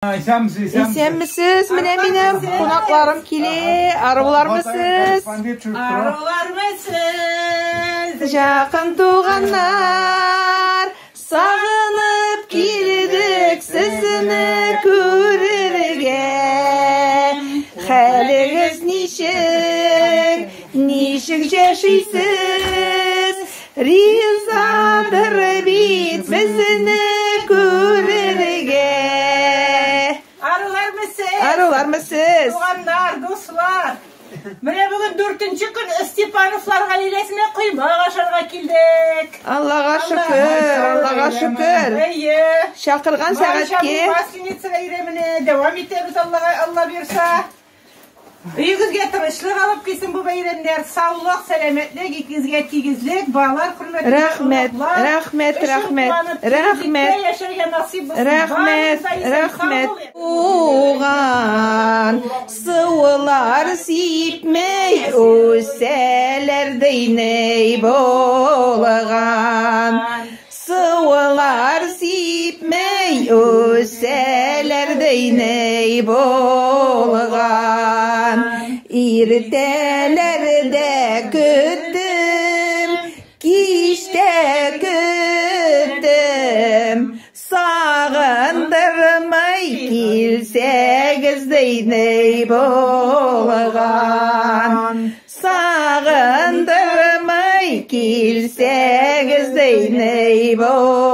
Исәнмесез, Исәнмесез, менә минем кунакларым килә. Арулармысыз? Арулармысыз? Якын туганнар, сагынып килдек сезне күрергә. Хәлегез ничек? Ничек яшисез? Ризадыр бит безне күрергә. Арулармысыз? Арулармысыз? Туганнар, дуслар. Менә бүген дүртенче көн Степановлар гаиләсенә коймак ашарга килдек. Аллага шөкер, Аллага шөкер. Әйе. Чакырган сәгатькә Масленица бәйрәмене дәвам итәбез Аллага Алла бирса. Өегезгә тынычлык алып килсен бу бәйрәмнәр. Саулык, сәламәтлек, икегезгә тигезлек, балалар хөрмәтенә. Рәхмәт, оныклар, рәхмәт, өчен рәхмәт, куанып, рәхмәт. тигезлектә яшәргә насыйп булсын. Рәхмәт, Барыгыз да исән, сау рәхмәт. булыгыз. Уган сулар сипмәй үсәләр диней булган. Сулар сипмәй үсәләр диней булган. Иртәләрдә көттем, кичтә көттем. Сагындырмай килсәгез диней булган. Сагындырмай килсәгез диней булган.